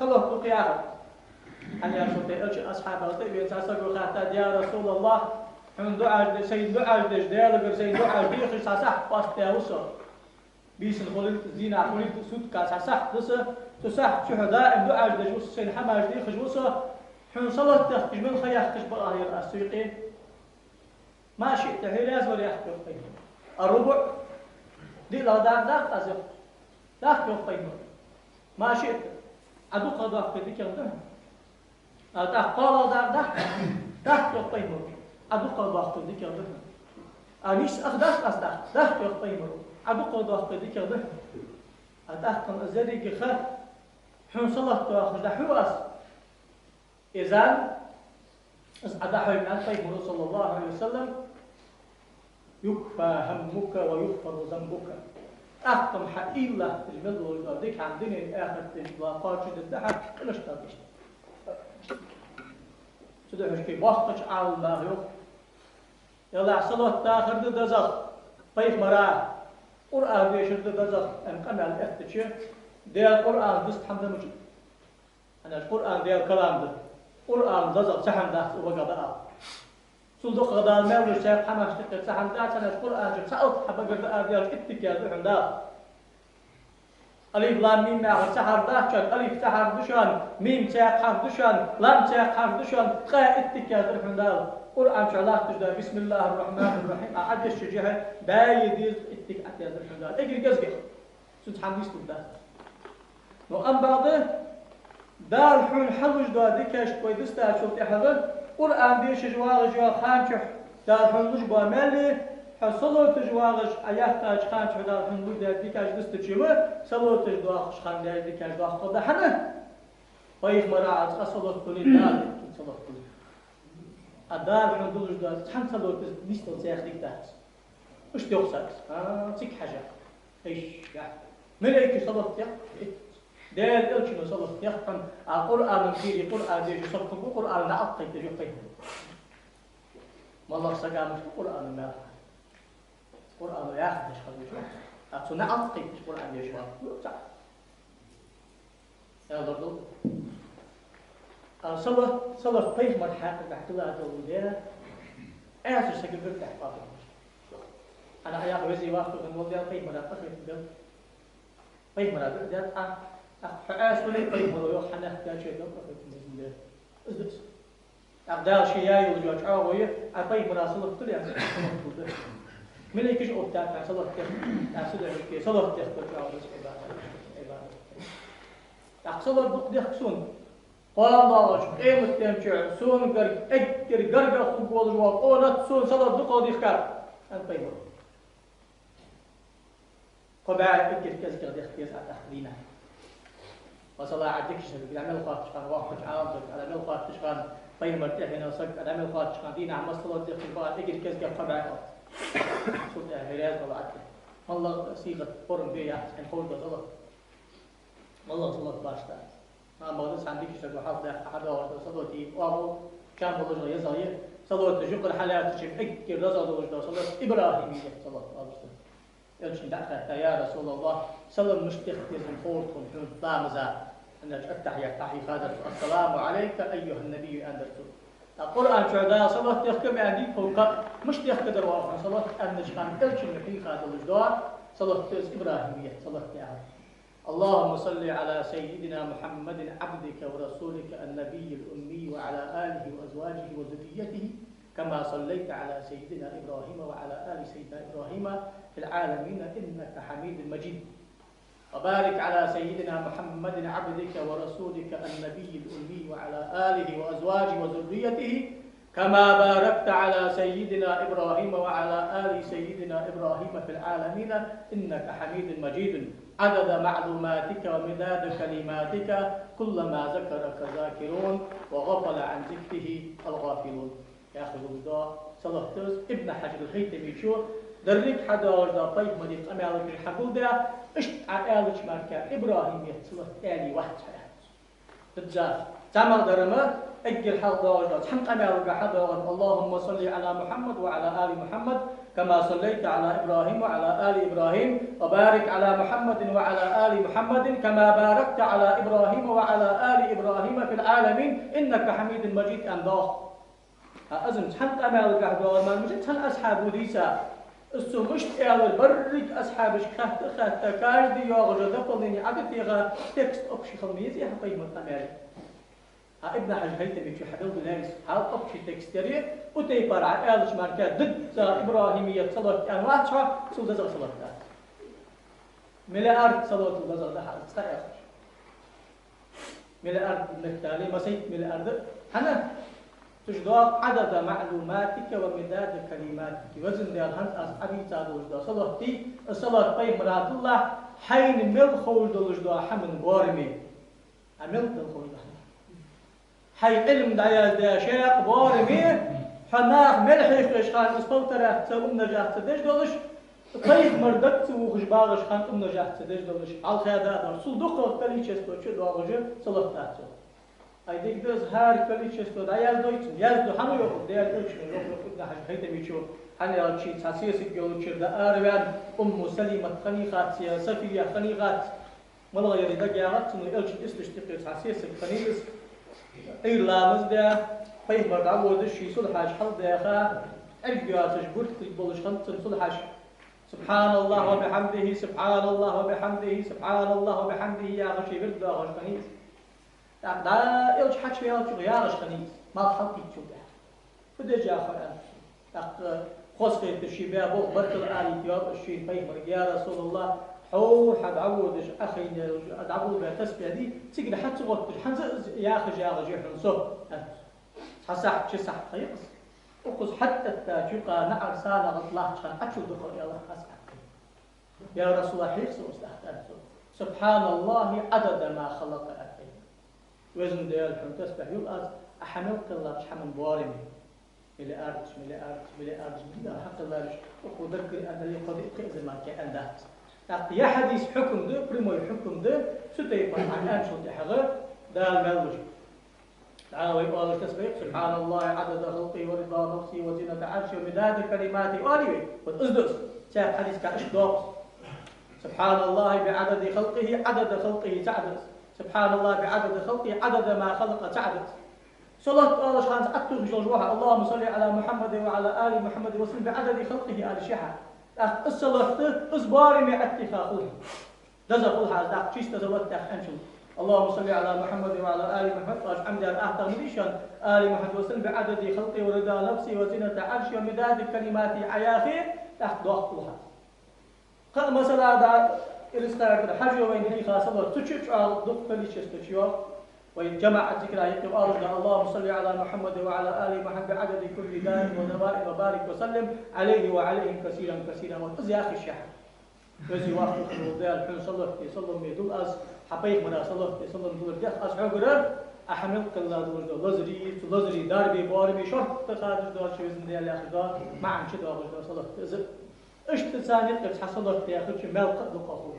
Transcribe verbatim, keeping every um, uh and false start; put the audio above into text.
Салот дукха яхар. ХӀана аьлча, Элчан асхьабех тӀавена цхьа саго хаьттад: «Я РасулаллахӀ, хьона дуӀаш де, сайна дуӀаш деш, Даьлагара сайна дуӀаш дехаш цхьа сахьат къоастадаь ва со. Бийсанна хулилга, дийнахьа хулилга, суткагахьа цхьа сахьат да са, цу сахьата чухь даим дуӀаш деш ва со, сайна хӀамаш дехаш ва со, хьона салот дехкаш мел ха яьккхача бакъахьа яр аз цу юкъе». «ما شئت», хьо раьза вар, йоах пайхамара. «الربع», диълагӀа дакъа даккха аз, йоах. Даккха, йоах пайхамара. «ما شئت», Ӏа дукхагӀа доаккхе дикагӀа да хьона. А тӀаккха кхоалагӀа дакъа даккха, даккха, йоах пайхамара. Ӏа дукхагӀа доаккхе дикагӀа да хьона. А нийсса ах даккха аз, даккха, даккха, йоах пайхамара. Ӏа дукхагӀа доаккхе дикагӀа да хьона. А тӀаккха аз еррига ха хьона салот доахаш дӀахьу аз. Изан, из Ӏа дӀахьой, аьннад пайхамара, صلى الله عليه وسلم: «يكفى همك ويغفر ذنبك». ТӀаккха хьа уйла латташ мел долаш дола дика хӀама дунен, ахарат деш дола кхоачашдергда хьа, къинош дӀадешаргда. Цудухьа шоай боккхача Ӏаламнаха йоах: «Яллахь, салот дахар да дезагӀа пайхамара, Къуръан дешар да дезагӀа», аьнна къамаьл эттача, Даьла Къуръан дизза хӀама да мичад. ХӀана аьлча Къуръан Даьла калам да. Къуръан дезагӀа цхьа хӀама дац, укхаза да ала. Цул дукхагӀа Дала мел луш цхьа хӀамаш тӀехьа цхьа хӀама дац, хӀана аьлча Къуръан чу цхьа алт хьа багара да ала Даьла, итт дика яр да хьона Дала. Алиф, лам, мим яхар цхьа хьарф дац шоана, алиф цхьа хьарф да шоана, мим цхьа хьарф да шоана, лам цхьа хьарф да шоана, ткъаь итт дика яздир хьона Дала. Къуръан чу латташ да: «بسم الله الرحمن الرحيم», Ӏа дешача жихьа баьи деза итт дика Ӏа яздаьд хьона Дала. Эггара кӀезигагӀа. Цунца хӀама нийслургдац. Но амма бакъда, Дала хьона хьалуш дола дикаш вай дустачул тӀехьагӀа, Къуръан дешаш вагӀаш йола хана чухь Дала хьона луш бола маьл, хьо салоташ вагӀаш Ӏа яьккхача хана чухь Дала хьона луш дола дикаш дустача ма, салоташ доахаш хана дола дикаш доаккхаргда хьона. Пайхамара Ӏа цкъа салот дуле, Дала итт салот дуле. А Дала хьона дулаш дола цхьан салота нийсдала цхьа дика дац. Иштта йоах цар. А, цига хьажа. Иш, я. Малейкаша салот дехк? Даьла Элчано салот дехк хьона, а Къуръана кхийри, Къуръан дешаш саг хургва, Къуръан дӀаалкхайтташ йоах пайхамара. МалагӀча сага мишта Къуръана мел хьа? Къуръано яхар деш хила веза. А цунна дӀаалкхайтташ Къуръан дешаш вар. Ца. Аьлар дол. А салот, салот пайхамара хьакъехьа хила долаш да, Ӏаьсар сага гуртӀехь хьабахаш. Ана Ӏа яха веза ваккха хинна вола Даьла, пайхамара къахетам бел. Пайхамара дуӀа даьд Ӏа, тӀаккха хьо Ӏаьса вале, пайхамара йоах хьанах даьча дел къахетам безам бер. Из да из. ТӀаккха Дала ше яь йолаш йола чӀоагӀо я, Ӏа пайхамара салот дуле, Ӏа салот дулда. Малейкаш оттаьд хьа салот дехка, Ӏа суда хӀушке салот дехка чӀоагӀо я из Ӏибадат. ТӀаккха салот дукха дехка сона. Кхоана доагӀача къематдийнахьа сона гарга, эггара гаргагӀа хургволаш вола къонах сона салот дукха дехкар, аьннад пайхамара. Кхо бӀаь эггара кӀезигагӀа дехка деза Ӏа тӀаккха дийнахьа. Масала, Ӏа дикача сагага дӀа мел хоаттача хана, воккхача Ӏаламсагага дӀа мел хоаттача хана, пайхамара тӀехьенна сагага дӀа мел хоаттача хана, дийнахьа масса салот дехкар бакъахьа эггара кӀезигагӀа кхо бӀаь къа. Цул тӀехьа хьо раьза вала Ӏа тӀа. МалагӀа сийгӀат форма ба яхаш хьайна ховш дола салот. МалагӀа салот башха дац. Амма бакъда цхьан дикача саго хьалхадаьккха хьадоагӀаш дола салота оагӀув чам болаш езагӀа я. Салоташ юкъера хьалаьцача эггара дезагӀа долаш дола салот ИбрахӀимият салот оалаш да. Элчанга дӀа а хаьттад: «Я РасулаллахӀ, салам мишта дехка деза ховра тхона хьона ламаза?» ХӀана аьлча аттахьият дӀахьийхадар цо: «السلام عليك أيها النبي», аьннадар цо. ТӀаккха Къуръан чу Дала салот дехка ма аьннадий тхога, мишта дехкадар оаха хьона салот аьннача хана Элчано хьийха долаш дола салот да из ИбрахӀимият салот яхар. اللهم صل على سيدنا محمد عبدك ورسولك النبي الأمي وعلى آله وأزواجه وذريته كما صليت على سيدنا إبراهيم وعلى آل سيدنا إبراهيم في العالمين إنك حميد مجيد. وبارك على سيدنا محمد عبدك ورسولك النبي الأمي وعلى آله وأزواجه وذريته كما باركت على سيدنا إبراهيم وعلى آل سيدنا إبراهيم في العالمين إنك حميد مجيد. عدد معلوماتك ومداد كلماتك، كلما ذكرك الذاكرون وغفل عن ذكره الغافلون. Яхаш долаш да салот да из. Ибн Хьаджар аль-ХӀайтамечо деррига хьадоагӀаш дола пайхамара къамаьлагара хьагулдаь, иштта Ӏа аьлча мара ИбрахӀимият салот аьле вац хьо, аьннад цо. Дизза, цхьа мел дар-м, эггара хьалха доагӀаш дола цхьан къамаьлага хьадоагӀа: اللهم صل على محمد وعلى آل محمد كما صليت على إبراهيم وعلى آل إبراهيم وبارك على محمد وعلى آل محمد كما باركت على إبراهيم وعلى آل إبراهيم في العالمين إنك حميد مجيد. Ам дох. А азам цхьан къамаьлагахь доагӀар мара мича цхьан асхьабо дийца. Из цо мишта аьлар, берригаш асхьабашка хатта, хатта, каждый йоагӀаш дополнение Ӏодита, текст общий хила ма езий хьа пайхамара къамаьла. А Ибн Хьажар ХӀайтамечо хьабелгалъяьй из, хьал общий текст яр, укх тайпара Ӏа аьлча мара, дизза ибрахӀимият салот аьнна вац хьо, цул дезагӀа салот дац. Миллиард салотал дезагӀа да хьа из цкъа аьлча. Миллиард меттала, масийтта миллиард. ХӀана? Цу чу доагӀа: عدد معلوماتك ومداد كلماتك. Везан Даьла, хӀанз аз Ӏа бийца долаш дола салот дий, из салот пайхамара тиллалахь, хьайна мел ховш долаш дола хӀаман боараме. А мел дала ховш да хьа? Хьай Ӏилма дӀаяздаь шаккха боараме, хьо наха мел хьехавеш хана из полтораца умножать ца деш долаш, пайхамар дага ца вухаш багӀаш хана умножать ца деш долаш, хьалхададар. Цул дукхагӀа количество чу доагӀаш салот дац цо. Ай, дика да из, хӀара количество дӀаяздой цун? Язду, хӀана йоах Даьла Элчано, йоах Ибн Хьажар ХӀайтамечо, хӀана аьлча ший цхьа сесаг йолчара дӀаараваьнна, Умму Салимат хиннай хац, е Сафия хиннай хац. МалагӀа яр дага яхац цунна, Элчан ислашта юкъера цхьа сесаг хиннай из. Ӏуйра ламаз даь, пайхамар дӀаводаш, ший сулхьаш хьалдаьха, Ӏергга йоацаш, гуртилг болаш хиннад цун сулхьаш. سبحان الله وبحمده، سبحان الله وبحمده، سبحان الله وبحمده яхаш, ший вирд доахаш хиннай из. ТӀаккха дӀа Элча хьачуваьлча яхаш хиннай из, малх хьалкхийттачул тӀехьагӀа. Фу деш я хьо, аьннад цо. ТӀаккха хозахеташ ший баь болх баркал алийта йоал шийна пайхамарга: يا رسول الله, хьо хьа дӀаводаш Ӏа хайна йолаш дӀаболабаь тасбихь дий, цигара хьа ца гӀотташ, хӀанз а из яхаш-яхаш я хьона со, аьннад цо. Цхьа сахьат, ши сахьат ха я-кх из. Укхаза хьатӀаэттача юкъа наӀар санагӀа тӀа латтача хана Ӏочул дукхагӀа аьлар аз, аьннад. يا رسول الله, хьех сона из, аьннад цо. سبحان الله عدد ما خلق, аьннад. Везан Даьла, хьона тасбихь йол аз Ӏа хьа мел кхеллача хӀаман боараме. Миллиардаш, миллиардаш, миллиардаш, миллиард хьакхеллараш, укхо даггара аьнна дале, кхо-диъ, пхи эзар мара кхы аьнна дац. ТӀаккха ер хьадис хьукам да, прямой хьукам да, цу тайпара Ӏа аьнначул тӀехьагӀа Дала мел луш. ДӀа вай оалаш тасбихь: سبحان الله عدد خلقه ورضا نفسه وزنة عرشه ومداد كلماته, оалий вай? Вот из да из. Цхьан хьадиса тӀа иштта доагӀа из. سبحان الله بعدد خلقه, عدد خلقه цаӀ да из. سبحان الله بعدد خلقه, عدد ما خلق цаӀ да из. Салот оалаш хана Ӏаттухаш йолаш ва хьо: اللهم صل على محمد وعلى آل محمد وسلم بعدد خلقه, аьлча ший хьа. ТӀаккха из салот да, из боараме Ӏаттиха хул хьа. Деза хул хьа из, тӀаккха чиста салот тӀехьа аьнначул. اللهم صل على محمد وعلى آل محمد, оаш Ӏомадаьр аттагӀа ма дий шоана, آل محمد وسلم بعدد خلقه ورضا نفسه وزنة عرشه ومداد كلماته Ӏа яхе, тӀаккха доккха хул хьа из. Кхы а масала да, ирсхаятар хьажа вайна дийха салот, цу чу чӀоагӀа дукха количество чу йоагӀа. Вай жамаӀат зикра юкъе оалаш да: اللهم صل على محمد وعلى آل محمد بعدد كل داء ودواء وبارك وسلم عليه وعليهم كثيرا كثيرا. Вот из яхе ший хьа. Веза-воккха вола Даьла, хьона салот де, салам де дул аз, хьа пайхамара салот де, салам дулар дех аз хьогара, Ӏа хьа мел кхелла долаш дола лазарий, цу лазарий дарбий боараме шортта хадаш доацаш, Везан Даьла, яхаш дола маӀан чу доагӀаш дола салот да из. Иштта царна юкъера цхьа салот даьхача, маьл кхы а дукха хул.